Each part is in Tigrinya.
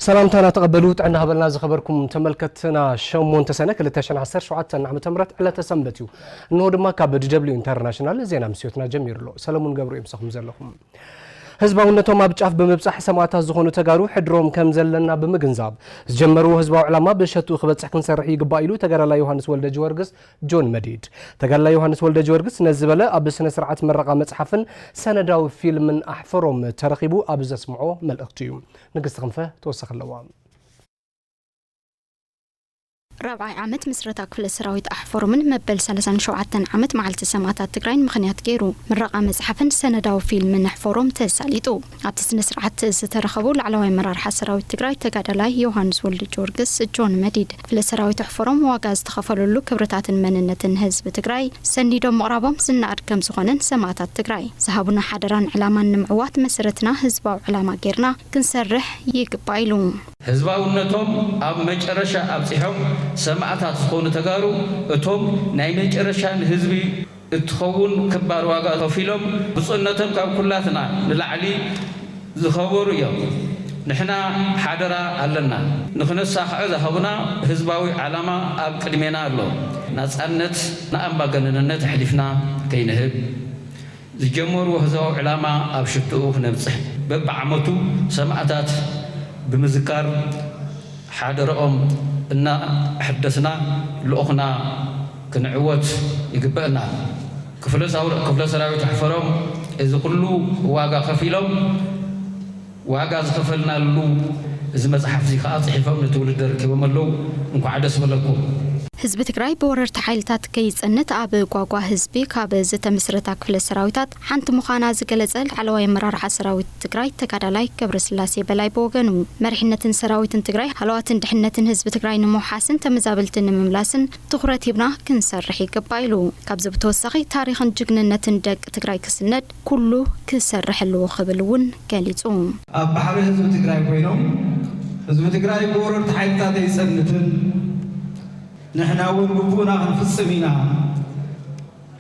ሰላምታና ተቐበሉ፣ ጥዕና ሃበልና ዝኸበርኩም ተመልከትና። ሸሞንተ ሰነ ክልተ ሽሕን ዓሰርተ ሸውዓተን ዓመተ ምህረት ዕለተ ሰንበት እዩ። እንሆ ድማ ካብ ዲ ደብሊው ኢንተርናሽናል ዜና ምስዮትና ጀሚሩ ኣሎ። ሰለሙን ገብሩ እዮም ምሳኹም ዘለኹም። ህዝባውነቶም ኣብ ጫፍ ብምብጻሕ ሰማእታት ዝኾኑ ተጋሩ ሕድሮም ከም ዘለና ብምግንዛብ፣ ዝጀመርዎ ህዝባዊ ዕላማ ብሸትኡ ክበጽሕ ክንሰርሕ ይግባእ ኢሉ ተጋዳላይ ዮሃንስ ወልደ ጊዮርጊስ ጆን መዲድ። ተጋዳላይ ዮሃንስ ወልደ ጊዮርጊስ ነዚ ዝበለ ኣብ ስነ ስርዓት ምረቓ መጽሓፍን ሰነዳዊ ፊልምን ኣሕፈሮም ተረኺቡ ኣብ ዘስምዖ መልእኽቲ እዩ። ንግስቲ ክንፈ ተወሳኺ ኣለዋ። ራብዓይ ዓመት ምስረታ ክፍለ ሰራዊት ኣሕፈሮምን መበል ሰላሳን ሸውዓተን ዓመት መዓልቲ ሰማእታት ትግራይን ምኽንያት ገይሩ ምረቓ መጽሓፍን ሰነዳዊ ፊልምን ኣሕፈሮም ተሳሊጡ። ኣብቲ ስነ ስርዓት ዝተረኸቡ ላዕለዋይ ኣመራርሓ ሰራዊት ትግራይ ተጋዳላይ ዮሃንስ ወልደ ጊዮርጊስ ጆን መዲድ፣ ክፍለ ሰራዊት ኣሕፈሮም ዋጋ ዝተኸፈለሉ ክብርታትን መንነትን ህዝቢ ትግራይ ሰኒዶም ምቕራቦም ዝነኣድ ከም ዝኾነን ሰማእታት ትግራይ ዝሃቡና ሓደራን ዕላማን ንምዕዋት መሰረትና ህዝባዊ ዕላማ ጌርና ክንሰርሕ ይግባእ ኢሉ። ህዝባውነቶም ኣብ መጨረሻ ኣብጺሖም ሰማእታት ዝኾኑ ተጋሩ እቶም ናይ መጨረሻ ንህዝቢ እትኸውን ክባር ዋጋ ከፊሎም ብፁዕነቶም ካብ ኩላትና ንላዕሊ ዝኸበሩ እዮም። ንሕና ሓደራ ኣለና። ንኽነሳኽዖ ዝሃቡና ህዝባዊ ዓላማ ኣብ ቅድሜና ኣሎ። ናጻነት ንኣምባገነንነት ኣሕሊፍና ከይንህብ፣ ዝጀመርዎ ህዝባዊ ዕላማ ኣብ ሽትኡ ክነብጽሕ በብዓመቱ ሰማእታት ብምዝካር ሓደረኦም እናኣሐደስና ልኡኽና ክንዕወት ይግበእና። ክፍለ ሳውር-፣ ክፍለ ሰራዊት ኣሕፈሮም እዚ ኩሉ ዋጋ ከፊሎም፣ ዋጋ ዝኸፈልናሉ እዚ መጽሓፍ እዚ ከኣ ጽሒፎም ንትውልዲ ኣረኪቦም ኣለዉ። እንኳዕ ደስ በለኩም። ህዝቢ ትግራይ ብወረርቲ ሓይልታት ከይጸንት ኣብ ጓጓ ህዝቢ ካብ ዝተመስረታ ክፍለ ሰራዊታት ሓንቲ ምዃና ዝገለጸ ላዕለዋይ ኣመራርሓ ሰራዊት ትግራይ ተጋዳላይ ገብረስላሴ በላይ ብወገኑ፣ መሪሕነትን ሰራዊትን ትግራይ ሃለዋትን ድሕነትን ህዝቢ ትግራይ ንምውሓስን ተመዛበልቲ ንምምላስን ትኹረት ሂብና ክንሰርሕ ይግባእ ኢሉ። ካብዚ ብተወሳኺ ታሪኽን ጅግንነትን ደቂ ትግራይ ክስነድ ኩሉ ክሰርሕ ኣለዎ ክብል እውን ገሊጹ። ኣብ ባሕሪ ህዝቢ ትግራይ ኮይኖም ህዝቢ ትግራይ ብወረርቲ ሓይልታት ኣይጸንትን፣ ንሕና እውን ግቡእና ክንፍጽም ኢና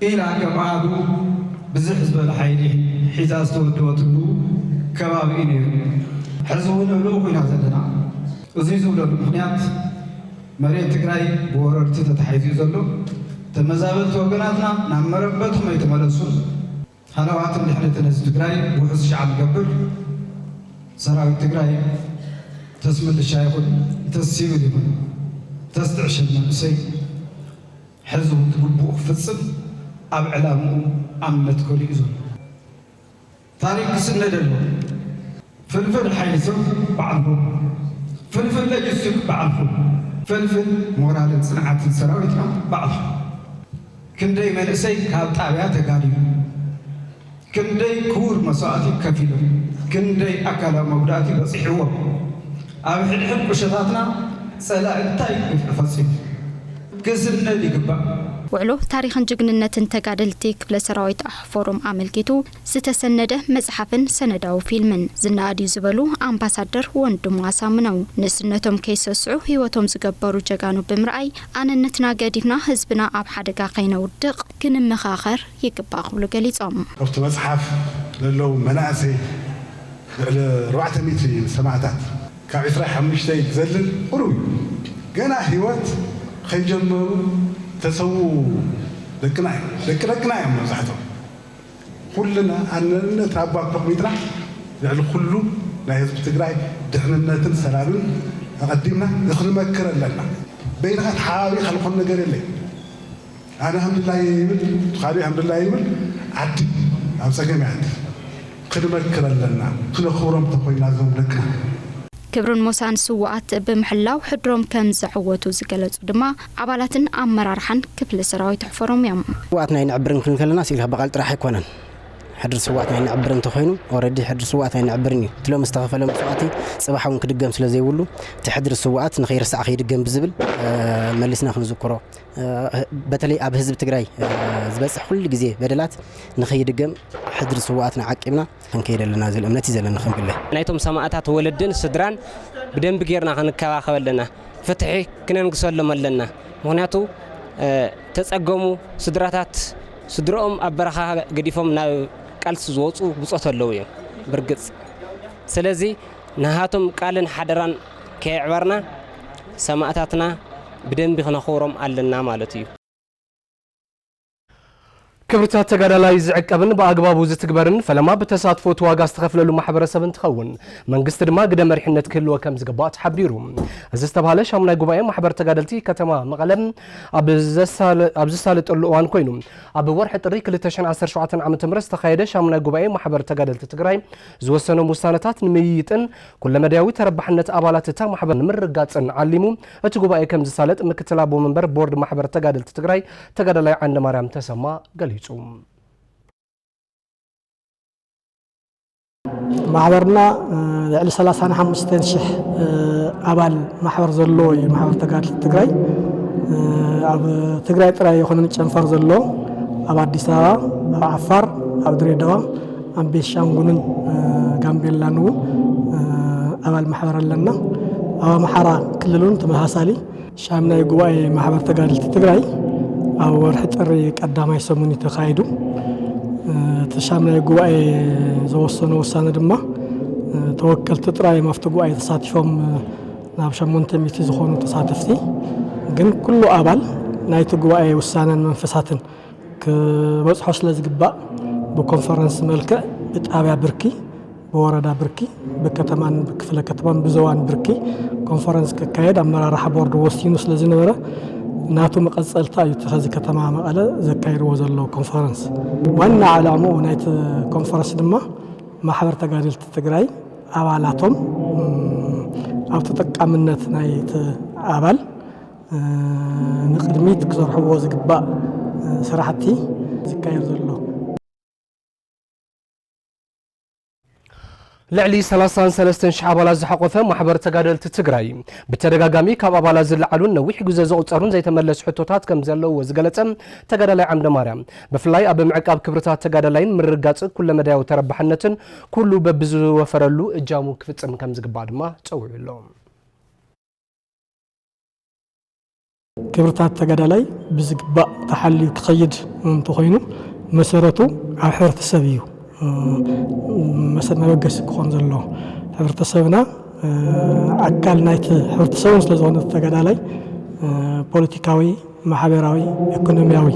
ኢላ ከም ኣሃዱ ብዝሕ ዝበለ ሓይሊ ሒዛ ዝተወደበትሉ ከባቢ እዩ ነይሩ። ሕዚ እውን ኣብ ልኡኽ ኢና ዘለና። እዚ ዝብለሉ ምኽንያት መሬት ትግራይ ብወረርቲ ተታሒዙ እዩ ዘሎ። ተመዛበልቲ ወገናትና ናብ መረበትኩም ኣይተመለሱን። ሃለዋትን ድሕነትን ህዝቢ ትግራይ ውሑስ ሻዕ ንገብር። ሰራዊት ትግራይ ተስ ምልሻ ይኹን ተስ ሲቪል ይኹን ተስ ትዕሽል መንእሰይ ሕዚ እውን ግቡኡ ክፍጽም ኣብ ዕላምኡ ኣብ መትከሉ እዩ ዘሎ። ታሪክ ክስነድ ኣለዎ። ፍልፍል ሓይሊ ሰብ ባዕልኹም፣ ፍልፍል ሎጂስቲክ ባዕልኹም፣ ፍልፍል ሞራልን ጽንዓትን ሰራዊትና ባዕልኹም። ክንደይ መንእሰይ ካብ ጣብያ ተጋዲሉ፣ ክንደይ ክቡር መስዋእቲ ከፊሎም፣ ክንደይ ኣካላዊ መጉዳእቲ በጺሕዎም፣ ኣብ ሕድሕድ ቁሸታትና ጸላኢ እንታይ ግፍዒ ፈጺሙ ክስነድ ይግባእ። ውዕሎ ታሪኽን ጅግንነትን ተጋደልቲ ክፍለ ሰራዊት ኣሕፈሮም ኣመልኪቱ ዝተሰነደ መጽሓፍን ሰነዳዊ ፊልምን ዝነኣድ እዩ ዝበሉ ኣምባሳደር ወንድሙ ኣሳምነው፣ ንእስነቶም ከይሰስዑ ህይወቶም ዝገበሩ ጀጋኑ ብምርኣይ ኣነነትና ገዲፍና ህዝብና ኣብ ሓደጋ ከይነውድቕ ክንመኻኸር ይግባእ ክብሉ ገሊጾም። ኣብቲ መጽሓፍ ዘለዉ መናእሰይ ልዕሊ ኣርባዕተ ሚእቲ ሰማእታት ካብ ዕስራ ሓሙሽተ ዘልል ቁሩብ እዩ። ገና ህይወት ከይጀመሩ ተሰዉ ደቅና እዮም። ደቂ ደቅና እዮም መብዛሕትኦም። ኩልና ኣነነት ኣባ ኣቅሚጥና ልዕሊ ኩሉ ናይ ህዝቢ ትግራይ ድሕንነትን ሰላምን ኣቐዲምና ክንመክር ኣለና። በይንኻ ተሓባቢርካ ዝኾነ ነገር የለን። ኣነ ኣልሓምዱሊላህ ይብል፣ እቲ ካልእ ኣልሓምዱሊላህ ይብል፣ ዓዲ ኣብ ጸገም እያ። ክንመክር ኣለና፣ ክነኽብሮም እንተኾይና እዞም ደቅና። ክብርን ሞሳን ስውኣት ብምሕላው ሕድሮም ከም ዘዕወቱ ዝገለጹ ድማ ኣባላትን ኣመራርሓን ክፍሊ ሰራዊት ኣሕፈሮም እዮም። ስውኣትና ኣይነዕብርን ክንብል ከለና ስኢልካ ብቓል ጥራሕ ኣይኮነን። ሕድሪ ስውኣትና ኣይነዕብርን እንተኾይኑ፣ ኦረዲ ሕድሪ ስውኣትና ኣይነዕብርን እዩ። እቲ ሎሚ ዝተኸፈለ መስዋእቲ ጽባሕ እውን ክድገም ስለ ዘይብሉ፣ እቲ ሕድሪ ስውኣት ንኸይርሳዕ ከይድገም ብዝብል፣ እ፣ መሊስና ክንዝክሮ፣ እ፣ በተለይ ኣብ ህዝቢ ትግራይ፣ እ፣ ዝበጽሕ ኩሉ ግዜ በደላት ንኸይድገም ሕድሪ ስውኣትና ዓቂብና ክንከይድ ኣለና ዝብል እምነት እዩ ዘለና ከም ግለይ። ናይቶም ሰማእታት ወለድን ስድራን ብደንቢ ጌርና ክንከባኸብ ኣለና። ፍትሒ ክነንግሰሎም ኣለና። ምኽንያቱ፣ እ፣ ተጸገሙ ስድራታት ስድርኦም ኣብ በረኻ ገዲፎም ናብ ቃልሲ ዝወጹ ብጾት ኣለዉ እዮም ብርግጽ። ስለዚ ናሃቶም ቃልን ሓደራን ከየዕበርና ሰማእታትና ብደንቢ ክነኽብሮም ኣለና ማለት እዩ። ክብርታት ተጋዳላይ ዝዕቀብን ብኣግባቡ ዝትግበርን ፈለማ ብተሳትፎ እቲ ዋጋ ዝተኸፍለሉ ማሕበረሰብ እንትኸውን መንግስቲ ድማ ግደ መሪሕነት ክህልዎ ከም ዝግባእ ተሓቢሩ። እዚ ዝተባህለ ሻሙናይ ጉባኤ ማሕበር ተጋደልቲ ከተማ መቐለ ኣብ ዘሳለ- ኣብ ዝሳለጠሉ እዋን ኮይኑ ኣብ ወርሒ ጥሪ ክልተ ሽሕን ዓሰርተ ሸውዓተን ዓመተ ምህረት ዝተኻየደ ሻሙናይ ጉባኤ ማሕበር ተጋደልቲ ትግራይ ዝወሰኖም ውሳነታት ንምይይጥን ኩለመዳያዊ ተረባሕነት ኣባላት እታ ማሕበር ንምርግጋፅን ዓሊሙ እቲ ጉባኤ ከም ዝሳለጥ ምክትል ኣቦ መንበር ቦርድ ማሕበር ተጋደልቲ ትግራይ ተጋዳላይ ዓንደማርያም ተሰማ ገሊፁ። ማሕበርና ልዕሊ ሰላሳን ሓሙሽተን ሽሕ ኣባል ማሕበር ዘለዎ እዩ። ማሕበር ተጋድልቲ ትግራይ ኣብ ትግራይ ጥራይ ይኹንን ጨንፈር ዘለዎ፣ ኣብ ኣዲስ ኣበባ፣ ኣብ ዓፋር፣ ኣብ ድሬዳዋ፣ ኣብ ቤንሻንጉልን ጋምቤላን እውን ኣባል ማሕበር ኣለና። ኣብ ኣምሓራ ክልል እውን ተመሳሳሊ ሻምናይ ጉባኤ ማሕበር ተጋድልቲ ትግራይ ኣብ ወርሒ ጥሪ ቀዳማይ ሰሙን እዩ ተኻይዱ። እቲ ሻምናይ ጉባኤ ዝወሰኖ ውሳነ ድማ ተወከልቲ ጥራይ እዮም ኣብቲ ጉባኤ ተሳቲፎም፣ ናብ ሸሞንተ ሚእቲ ዝኾኑ ተሳተፍቲ። ግን ኩሉ ኣባል ናይቲ ጉባኤ ውሳነን መንፈሳትን ክበጽሖ ስለ ዝግባእ ብኮንፈረንስ መልክዕ ብጣብያ ብርኪ ብወረዳ ብርኪ፣ ብከተማን ብክፍለ ከተማን ብዞባን ብርኪ ኮንፈረንስ ክካየድ ኣመራርሓ ቦርድ ወሲኑ ስለ ዝነበረ፣ ናቱ መቐጸልታ እዩ እቲ ኸዚ ከተማ መቐለ ዘካይድዎ ዘሎ ኮንፈረንስ። ዋና ዓላምኡ ናይቲ ኮንፈረንስ ድማ ማሕበር ተጋደልቲ ትግራይ ኣባላቶም፣ እም፣ ኣብ ተጠቃምነት ናይቲ ኣባል፣ እ፣ ንቕድሚት ክሰርሕዎ ዝግባእ፣ እ፣ ስራሕቲ ዝካየድ ዘሎ። ልዕሊ ሰላሳን ሰለስተን ሽሕ ኣባላት ዝሓቖፈ ማሕበር ተጋደልቲ ትግራይ፣ ብተደጋጋሚ ካብ ኣባላት ዝለዓሉን ነዊሕ ግዜ ዘቑጸሩን ዘይተመለሱ ሕቶታት ከም ዘለውዎ ዝገለጸ ተጋዳላይ ዓምደ ማርያም፣ ብፍላይ ኣብ ምዕቃብ ክብርታት ተጋዳላይን ምርግጋጽ ኩለመዳያዊ ተረባሕነትን ኩሉ በብዝወፈረሉ እጃሙ ክፍጽም ከም ዝግባእ ድማ ጸዊዑ ኣሎ። ክብርታት ተጋዳላይ ብዝግባእ ተሓልዩ ክኸይድ እንተኾይኑ፣ መሰረቱ ኣብ ሕብረተሰብ እዩ፣ መሰ-፣ መበገሲ ክኾን ዘለዎ። ሕብረተሰብና፣ ኣካል ናይቲ ሕብረተሰብ ስለ ዝኾነ ተጋዳላይ፣ ፖለቲካዊ፣ ማሕበራዊ፣ ኢኮኖሚያዊ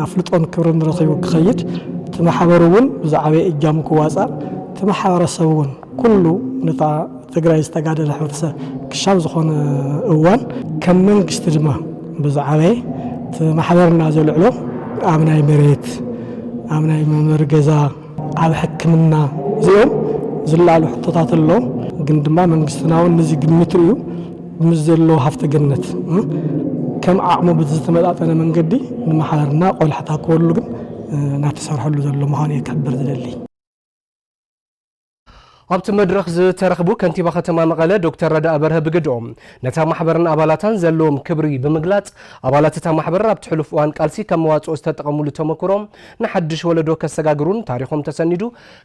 ኣፍልጦን ክብርን ረኺቡ ክኸይድ፣ እቲ ማሕበር እውን ብዝዓበየ እጃሙ ክዋፃእ፣ እቲ ማሕበረሰብ እውን ኩሉ ነታ ትግራይ ዝተጋደለ ሕብረተሰብ ክሻብ ዝኾነ እዋን፣ ከም መንግስቲ ድማ ብዝዓበየ እቲ ማሕበርና ዘልዕሎ ኣብ ናይ መሬት፣ ኣብ ናይ መንበሪ ገዛ፣ ኣብ ሕክምና፣ እዚኦም ዝለዓሉ ሕቶታት ኣሎ። ግን ድማ መንግስትና እውን ነዚ ግምት ርእዩ ምስ ዘሎ ሃፍቲ ገነት፣ እ፣ ከም ዓቕሙ ብዝተመጣጠነ መንገዲ ንማሕበርና ቆላሕታ ክህሉ ግን፣ እ፣ እናተሰርሐሉ ዘሎ ምዃኑ እየ ክሕብር ዝደሊ። ኣብቲ መድረኽ ዝተረኽቡ ከንቲባ ከተማ መቐለ ዶክተር ረዳኢ በርሀ ብግድኦም፣ ነታ ማሕበርን ኣባላታን ዘለዎም ክብሪ ብምግላጽ፣ ኣባላት እታ ማሕበር ኣብቲ ሕሉፍ እዋን ቃልሲ ከም መዋጽኦ ዝተጠቐሙሉ ተመክሮ ንሓድሽ ወለዶ ከሰጋግሩን ታሪኾም ተሰኒዱ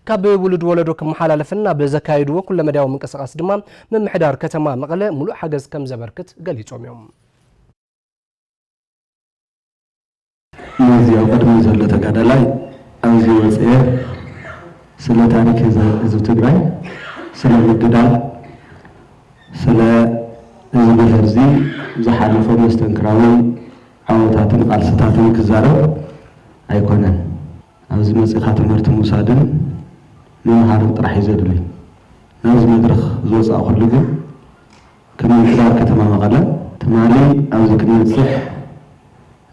ካብ ውሉድ ወለዶ ክመሓላለፍን ኣብ ዘካየድዎ ኩለመዳያዊ ምንቅስቓስ ድማ ምምሕዳር ከተማ መቐለ ሙሉእ ሓገዝ ከም ዘበርክት ገሊጾም እዮም። ነዚ ኣብ ቅድሚ ዘሎ ተጋዳላይ ኣብዚ ወፅኤ ስለ ታሪክ ህዝቢ፣ ህዝቢ ትግራይ፣ ስለ ምግዳል፣ ስለ እዚ ብሄር እዚ ዝሓለፎ መስተንክራዊ ዓወታትን ቃልስታትን ክዛረብ ኣይኮነን። ኣብዚ መፂኻ ትምህርቲ ምውሳድን ምምሃርን ጥራሕ እዩ ዘድሊ። ናብዚ መድረኽ ዝወፃእኹሉ ግን ከም ምምሕዳር ከተማ መቐለ ትማሊ ኣብዚ ክንበፅሕ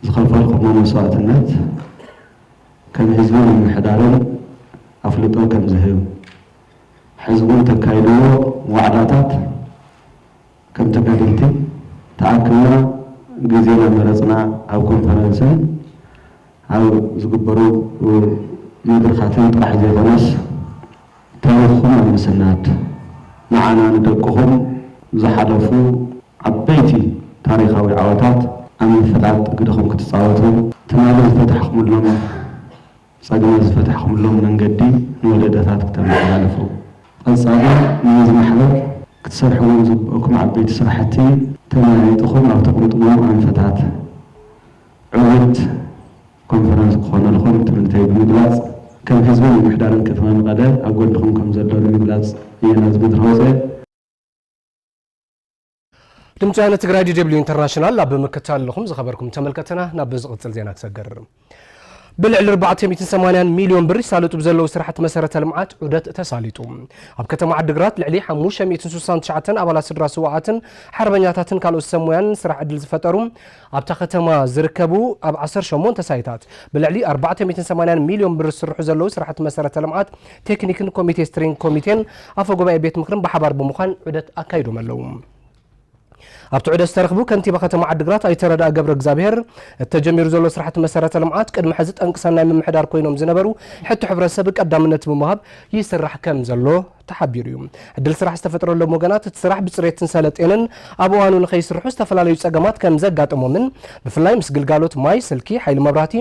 ዝኸፈልኩሞ መስዋእትነት ከም ህዝቢ ምምሕዳርን ኣፍልጦ ከም ዝህብ፣ ሕዚ እውን ተካይድዎ ዋዕላታት ከም ተጋደልቲ ተኣክብና ግዜ እናመረፅና ኣብ ኮንፈረንስን ኣብ ዝግበሩ መድረኻትን ጥራሕ ዘይኮነስ፣ ታሪኽኩም ኣብ ምስናድ፣ ንዓና ንደቅኹም ዝሓለፉ ዓበይቲ ታሪኻዊ ዓወታት ኣብ ምፍላጥ ግደኹም ክትፃወቱ፣ ትማሊ ዝፈታሕኩምሎም ጸገማት ዝፈታሕኩምሎም መንገዲ ንወለዶታት ክተመሓላልፉ፣ ቀጻሊ ናይዚ ማሕበር ክትሰርሕዎም ዝግበኣኩም ዓበይቲ ስራሕቲ ተመያይጥኹም ኣብ ተቕምጥዎም ኣንፈታት ዕዉት ኮንፈረንስ ክኾነልኩም ትምኒተይ ብምግላጽ፣ ከም ህዝብን ምምሕዳርን ከተማ መቐለ ኣብ ጎንኹም ከም ዘሎ ንምግላጽ እየ ናብዚ መድረኽ ወጺኤ። ድምፂ ወያነ ትግራይ፣ ዲ ደብሊው ኢንተርናሽናል፣ ኣብ ምክታል ኣለኹም ዝኸበርኩም ተመልከተና። ናብ ዝቕፅል ዜና ክሰግር። ብልዕሊ ኣርባዕተ ሚእትን ሰማንያን ሚልዮን ብር ይሳለጡ ብዘለዉ ስራሕቲ መሰረተ ልምዓት ዑደት ተሳሊጡ። ኣብ ከተማ ዓዲግራት ልዕሊ ሓሙሽተ ሚእትን ስሳን ትሽዓተን ኣባላት ስድራ ስውኣትን ሓርበኛታትን ካልኦት ሰብ ሞያን ስራሕ ዕድል ዝፈጠሩ ኣብታ ከተማ ዝርከቡ ኣብ ዓሰርተ ሸሞንተ ሳይታት ብልዕሊ ኣርባዕተ ሚእትን ሰማንያን ሚልዮን ብር ዝስርሑ ዘለዉ ስራሕቲ መሰረተ ልምዓት ቴክኒክን ኮሚቴ ስትሪንግ ኮሚቴን ኣፈ ጉባኤ ቤት ምክርን ብሓባር ብምዃን ዑደት ኣካይዶም ኣለዉ። ኣብቲ ዑደት ዝተረኽቡ ከንቲባ ከተማ ዓዲግራት ኣይተ ረዳኢ ገብረ እግዚኣብሔር፣ እቲ ተጀሚሩ ዘሎ ስራሕቲ መሰረተ ልምዓት ቅድሚ ሕዚ ጠንቂ ሰናይ ምምሕዳር ኮይኖም ዝነበሩ ሕቶ ሕብረተሰብ ቀዳምነት ብምሃብ ይስራሕ ከም ዘሎ ተሓቢሩ እዩ። ዕድል ስራሕ ዝተፈጥረሎም ወገናት እቲ ስራሕ ብፅሬትን ሰለጤንን ኣብ እዋኑ ንኸይስርሑ ዝተፈላለዩ ፀገማት ከም ዘጋጠሞምን ብፍላይ ምስ ግልጋሎት ማይ፣ ስልኪ፣ ሓይሊ መብራህቲ፣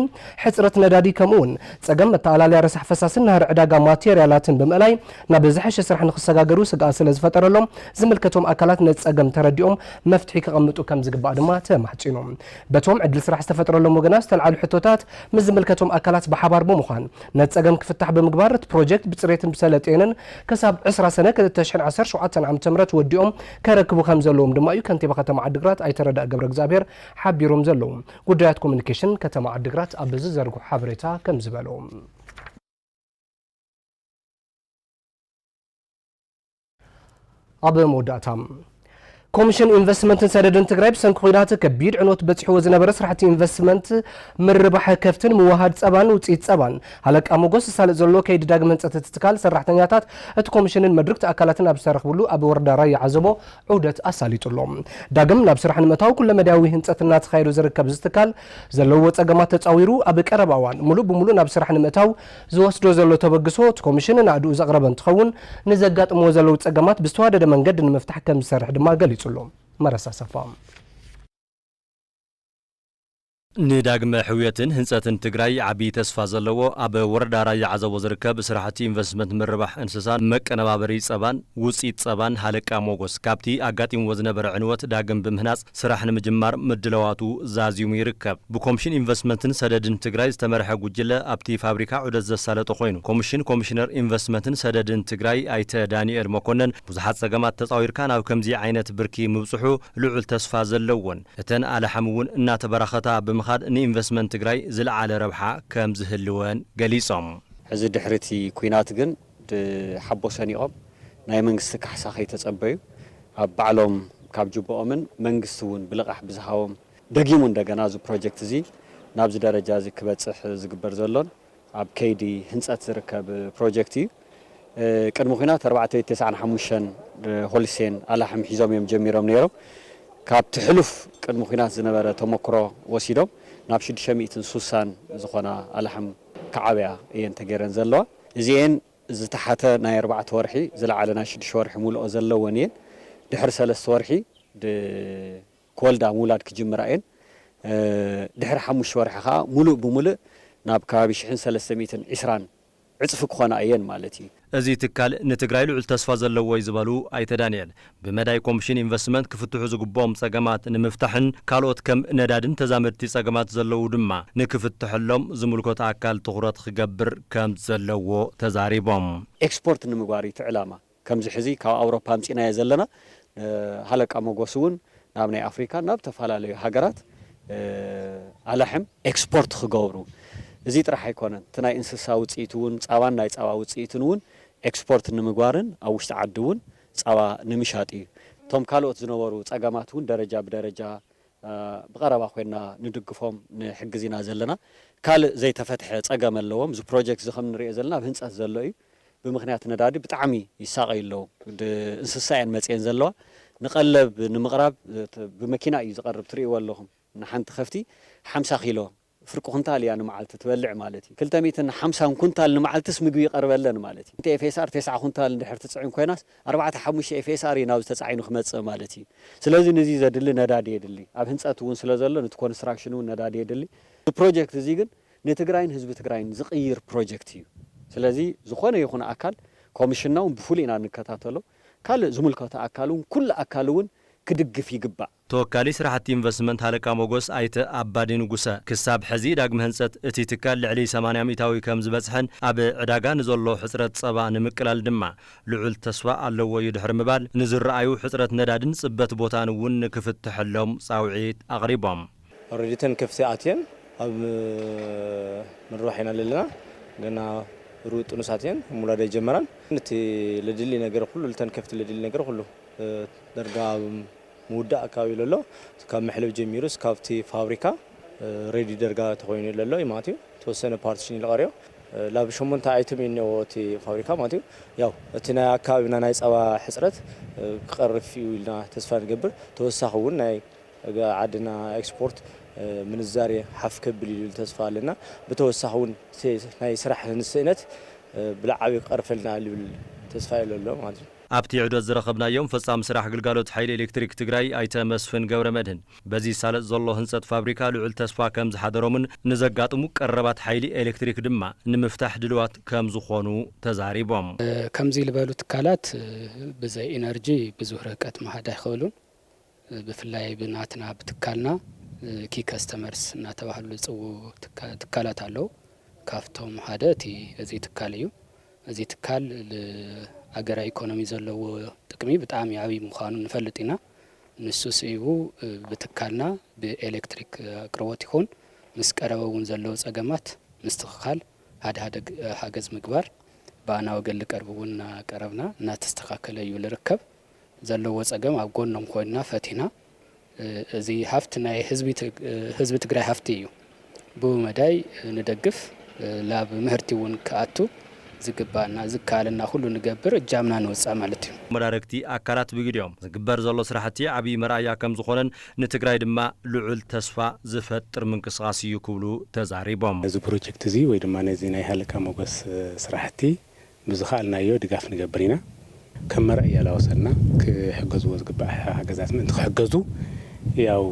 ሕፅረት ነዳዲ ከምኡ እውን ፀገም መተኣላለያ ረሳሕ ፈሳስን ናህሪ ዕዳጋ ማቴርያላትን ብምእላይ ናብ ዝሐሸ ስራሕ ንክሰጋገሩ ስግኣት ስለ ዝፈጠረሎም ዝምልከቶም ኣካላት ነቲ ፀገም ተረዲኦም መፍትሒ ከቐምጡ ከም ዝግባእ ድማ ተማሕፂኑ። በቶም ዕድል ስራሕ ዝተፈጥረሎም ወገናት ዝተልዓሉ ሕቶታት ምስ ዝምልከቶም ኣካላት ብሓባር ብምዃን ነቲ ፀገም ክፍታሕ ብምግባር እቲ ፕሮጀክት ብፅሬትን ብሰለጤንን ክሳብ ዕስራ ሰነ ክልተ ሽሕን ዓሰርተ ሸውዓተን ዓመተ ምህረት ወዲኦም ከረክቡ ከም ዘለዎም ድማ እዩ ከንቲባ ከተማ ዓዲግራት ኣይተ ረዳኢ ገብረ እግዚኣብሔር ሓቢሮም ዘለዉ። ጉዳያት ኮሚኒኬሽን ከተማ ዓዲግራት ኣብ ዝዘርግሖ ሓበሬታ ከም ዝበሎ። ኣብ መወዳእታ፣ ኮሚሽን ኢንቨስትመንትን ሰደድን ትግራይ ብሰንኪ ኲናት ከቢድ ዕንወት በፂሕዎ ዝነበረ ስራሕቲ ኢንቨስትመንት ምርባሕ ከፍትን ምውሃድ ፀባን ውፅኢት ፀባን ሃለቃ ሞጎስ ዝሳለጥ ዘሎ ከይዲ ዳግም ህንፀት እቲ ትካል ሰራሕተኛታት እቲ ኮሚሽንን መድርክቲ ኣካላትን ኣብ ዝተረኽብሉ ኣብ ወረዳ ራያ ዓዘቦ ዑደት ኣሳሊጡ ኣሎ። ዳግም ናብ ስራሕ ንምእታው ኩለመዳያዊ ህንፀት እናተኻየዶ ዝርከብ እዚ ትካል ዘለዎ ፀገማት ተፃዊሩ ኣብ ቀረባ እዋን ሙሉእ ብሙሉእ ናብ ስራሕ ንምእታው ዝወስዶ ዘሎ ተበግሶ እቲ ኮሚሽን ንኣድኡ ዘቕረበ እንትኸውን ንዘጋጥምዎ ዘለዉ ፀገማት ብዝተዋደደ መንገዲ ንምፍታሕ ከም ዝሰርሕ ድማ ገሊጹ ኣሎ። መረሳ ሰፋ። ንዳግመ ሕውየትን ህንጸትን ትግራይ ዓቢ ተስፋ ዘለዎ ኣብ ወረዳ ራያ ዓዘቦ ዝርከብ ስራሕቲ ኢንቨስትመንት ምርባሕ እንስሳን መቀነባበሪ ጸባን ውጽኢት ጸባን ሃለቃ ሞጎስ ካብቲ ኣጋጢምዎ ዝነበረ ዕንወት ዳግም ብምህናጽ ስራሕ ንምጅማር ምድላዋቱ ዛዚሙ ይርከብ። ብኮሚሽን ኢንቨስትመንትን ሰደድን ትግራይ ዝተመርሐ ጉጅለ ኣብቲ ፋብሪካ ዑደት ዘሳለጠ ኮይኑ፣ ኮሚሽን ኮሚሽነር ኢንቨስትመንትን ሰደድን ትግራይ ኣይተ ዳንኤል መኮነን ብዙሓት ጸገማት ተጻዊርካ ናብ ከምዚ ዓይነት ብርኪ ምብጽሑ ልዑል ተስፋ ዘለዎን እተን ኣላሕም እውን እናተበራኸታ ብምኻድ ንኢንቨስትመንት ትግራይ ዝለዓለ ረብሓ ከም ዝህልወን ገሊጾም። ሕዚ ድሕሪ እቲ ኲናት ግን ድ-፣ ሓቦ ሰኒቖም ናይ መንግስቲ ካሕሳ ከይተጸበዩ ኣብ ባዕሎም ካብ ጅብኦምን መንግስቲ እውን ብልቓሕ ብዝሃቦም ደጊሙ እንደገና እዚ ፕሮጀክት እዚ ናብዚ ደረጃ እዚ ክበጽሕ ዝግበር ዘሎን ኣብ ከይዲ ህንጸት ዝርከብ ፕሮጀክት እዩ። እ፣ ቅድሚ ኲናት ኣርባዕተ ሚእቲ ተስዓን ሓሙሽተን ሆልስቴን ኣላሕም ሒዞም እዮም ጀሚሮም ነይሮም። ካብቲ ሕሉፍ ቅድሚ ኲናት ዝነበረ ተመክሮ ወሲዶም ናብ ሽዱሽተ ሚእትን ስሳን ዝኾና ኣላሕም ክዓብያ እየን ተገይረን ዘለዋ። እዚኤን ዝተሓተ ናይ ኣርባዕተ ወርሒ ዝለዓለ ናይ ሽዱሽተ ወርሒ ሙሉኦ ዘለወን እየን። ድሕሪ ሰለስተ ወርሒ ድ-፣ ክወልዳ ምውላድ ክጅምራ እየን። እ፣ ድሕሪ ሓሙሽተ ወርሒ ከዓ ሙሉእ ብሙሉእ ናብ ከባቢ ሽሕን ሰለስተ ሚእትን ዕስራን ዕጽፊ ክኾና እየን ማለት እዩ። እዚ ትካል ንትግራይ ልዑል ተስፋ ዘለዎ እዩ ዝበሉ ኣይተ ዳንኤል፣ ብመዳይ ኮሚሽን ኢንቨስትመንት ክፍትሑ ዝግብኦም ጸገማት ንምፍታሕን ካልኦት ከም ነዳድን ተዛመድቲ ጸገማት ዘለዉ ድማ ንክፍትሐሎም ዝምልከቶ ኣካል ትኹረት ክገብር ከም ዘለዎ ተዛሪቦም። ኤክስፖርት ንምግባር እዩ እቲ ዕላማ። ከምዚ ሕዚ ካብ ኣውሮፓ ኣምጺእናዮ ዘለና፣ እ፣ ሃለቃ መጎስ እውን ናብ ናይ ኣፍሪካ ናብ ዝተፈላለዩ ሃገራት፣ እ፣ ኣላሕም ኤክስፖርት ክገብሩ። እዚ ጥራሕ ኣይኮነን፣ እቲ ናይ እንስሳ ውፅኢት እውን ፃባን ናይ ፃባ ውፅኢትን እውን ኤክስፖርት ንምግባርን ኣብ ውሽጢ ዓዲ እውን ፃባ ንምሻጥ እዩ። እቶም ካልኦት ዝነበሩ ፀገማት እውን ደረጃ ብደረጃ እ፣ ብቐረባ ኮይና ንድግፎም ንሕግዝ ኢና ዘለና። ካልእ ዘይተፈትሐ ጸገም ኣለዎም። እዚ ፕሮጀክት እዚ ከም ንሪኦ ዘለና ኣብ ህንጸት ዘሎ እዩ። ብምኽንያት ነዳዲ ብጣዕሚ ይሳቐዩ ኣለዉ። ድ-፣ እንስሳ እየን መጽየን ዘለዋ። ንቐለብ ንምቕራብ፣ እ፣ ት-፣ ብመኪና እዩ ዝቐርብ፣ ትርእይዎ ኣለኹም። ንሓንቲ ከፍቲ ሓምሳ ኪሎ ፍርቂ ኩንታል እያ ንመዓልቲ ትበልዕ ማለት እዩ። ክልተ ሚእትን ሓምሳን ኩንታል ንመዓልትስ ምግቢ ይቐርበለን ማለት እዩ። እቲ ኤፍ ኤስ ኣር ተስዓ ኩንታል እንድሕር ትጽዕን ኮይናስ፣ ኣርባዕተ ሓሙሽተ ኤፍ ኤስ ኣር እዩ ናብዚ ተጻዒኑ ክመጽእ ማለት እዩ። ስለዚ ነዚ ዘድሊ ነዳዲ የድሊ። ኣብ ህንጸት እውን ስለ ዘሎ፣ ነቲ ኮንስትራክሽን እውን ነዳዲ የድሊ። እዚ ፕሮጀክት እዚ ግን ንትግራይን ህዝቢ ትግራይን ዝቕይር ፕሮጀክት እዩ። ስለዚ ዝኾነ ይኹን ኣካል፣ ኮሚሽንና እውን ብፍሉይ ኢና እንከታተሎ። ካልእ ዝምልከቶ ኣካል እውን፣ ኩሉ ኣካል እውን ክድግፍ ይግባእ። ተወካሊ ስራሕቲ ኢንቨስትመንት ሃለቃ ሞጎስ ኣይተ ኣባዲ ንጉሰ፣ ክሳብ ሕዚ ዳግመ ህንፀት እቲ ትካል ልዕሊ ሰማንያ ሚእታዊ ከም ዝበፅሐን ኣብ ዕዳጋ ንዘሎ ሕፅረት ፀባ ንምቅላል ድማ ልዑል ተስፋ ኣለዎ እዩ ድሕሪ ምባል፣ ንዝረኣዩ ሕፅረት ነዳድን ፅበት ቦታን እውን ንክፍተሐሎም ፃውዒት ኣቕሪቦም። ኦረዲ ተን ከፍቲ ኣትየን ኣብ ምርባሕ ኢና ዘለና። ገና ሩብ ጥኑስ ኣትየን ሙላድ ኣይጀመራን። እቲ ለድሊ ነገር ኩሉ ልተን ከፍቲ ለድሊ ነገር ኩሉ ደርጋ ምውዳእ ኣካባቢ ለሎ ካብ መሕለብ ጀሚሩ እስካብቲ ፋብሪካ ሬዲ ደርጋ ተኮይኑ ለሎ እዩ ማለት እዩ። ተወሰነ ፓርቲሽን ይልቀርዮ ላብ ሸሞንተ ኣይትም እዩ እኒኦ እቲ ፋብሪካ ማለት እዩ። ያው እቲ ናይ ኣካባቢና ናይ ፀባ ሕፅረት ክቐርፍ እዩ ኢልና ተስፋ ንገብር። ተወሳኺ እውን ናይ ዓድና ኤክስፖርት ምንዛሬ ሓፍ ከብል ኢሉ ተስፋ ኣለና። ብተወሳኺ እውን ናይ ስራሕ ንስእነት ብልዓቢ ክቐርፈልና ልብል ተስፋ የለሎ ማለት እዩ። ኣብቲ ዑደት ዝረኸብናዮም ፈጻሚ ስራሕ ግልጋሎት ሓይሊ ኤሌክትሪክ ትግራይ ኣይተ መስፍን ገብረ መድህን፣ በዚ ይሳለጥ ዘሎ ህንጸት ፋብሪካ ልዑል ተስፋ ከም ዝሓደሮምን ንዘጋጥሙ ቀረባት ሓይሊ ኤሌክትሪክ ድማ ንምፍታሕ ድልዋት ከም ዝኾኑ ተዛሪቦም። ከምዚ ዝበሉ ትካላት ብዘይ ኢነርጂ ብዙህ ርህቀት ምሃድ ኣይኽእሉን። ብፍላይ ብናትና ብትካልና ኪ ከስተመርስ እናተባህሉ ዝፅውዑ ትካላት ኣለዉ። ካብቶም ሓደ እቲ እዚ ትካል እዩ። እዚ ትካል ንኣገራዊ ኢኮኖሚ ዘለዎ ጥቅሚ ብጣዕሚ ዓብዪ ምዃኑ ንፈልጥ ኢና። ንሱ ስዒቡ ብትካልና ብኤሌክትሪክ ኣቅርቦት ይኹን ምስ ቀረበ እውን ዘለዉ ፀገማት ምስትኽኻል፣ ሓደ ሓደ ሓገዝ ምግባር ብኣና ወገን ዝቀርብ እውን እናቀረብና እናተስተኻከለ እዩ ዝርከብ። ዘለዎ ፀገም ኣብ ጎኖም ኮይንና ፈቲና እዚ ሃፍቲ ናይ ህዝቢ ትግራይ ሃፍቲ እዩ። ብኡ መዳይ ንደግፍ ላብ ምህርቲ እውን ክኣቱ ዝግባና ዝከኣለና ኩሉ ንገብር እጃምና ንውፃእ ማለት እዩ። መዳርግቲ ኣካላት ብግዲኦም ዝግበር ዘሎ ስራሕቲ ዓብዪ መርኣያ ከም ዝኾነን ንትግራይ ድማ ልዑል ተስፋ ዝፈጥር ምንቅስቃስ እዩ ክብሉ ተዛሪቦም። ነዚ ፕሮጀክት እዚ ወይ ድማ ነዚ ናይ ሃለቃ ሞገስ ስራሕቲ ብዝኸኣልናዮ ድጋፍ ንገብር ኢና። ከም መርኣያ ላወሰድና ክሕገዝዎ ዝግባእ ሓገዛት ምእንቲ ክሕገዙ ያው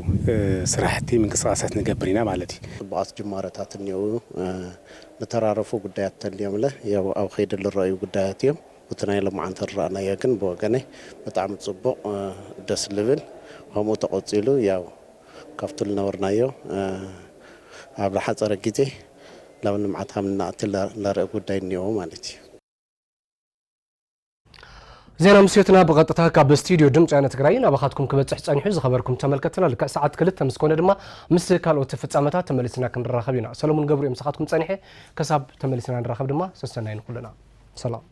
ስራሕቲ ምንቅስቃሳት ንገብር ኢና ማለት እዩ። ፅቡቓት ጅማረታት እኒው መተራረፉ ጉዳያት ተልዮምለ ያው ኣብ ኸይዲ ልረኣዩ ጉዳያት እዮም። እቲ ናይ ሎማዓንቲ ዝረኣናዮ ግን ብወገነይ ብጣዕሚ ፅቡቕ ደስ ልብል። ከምኡ ተቐፂሉ ያው ካብቲ ልነበርናዮ ኣብ ዝሓፀረ ግዜ ናብ ልምዓት ከም እንኣቲ ለርኢ ጉዳይ እኒኦ ማለት እዩ። ዜና ምስዮትና ብቐጥታ ካብ ስቱዲዮ ድምፂ ወያነ ትግራይ ናባኻትኩም ክበፅሕ ፀኒሑ። ዝኸበርኩም ተመልከትና ልክዕ ሰዓት ክልተ ምስ ኮነ ድማ ምስ ካልኦት ፍፃመታት ተመሊስና ክንራኸብ ኢና። ሰለሙን ገብሩ እዮም ምሳኻትኩም ፀኒሐ። ከሳብ ተመሊስና ንራኸብ ድማ ሰሰናይ ንኩልና። ሰላም።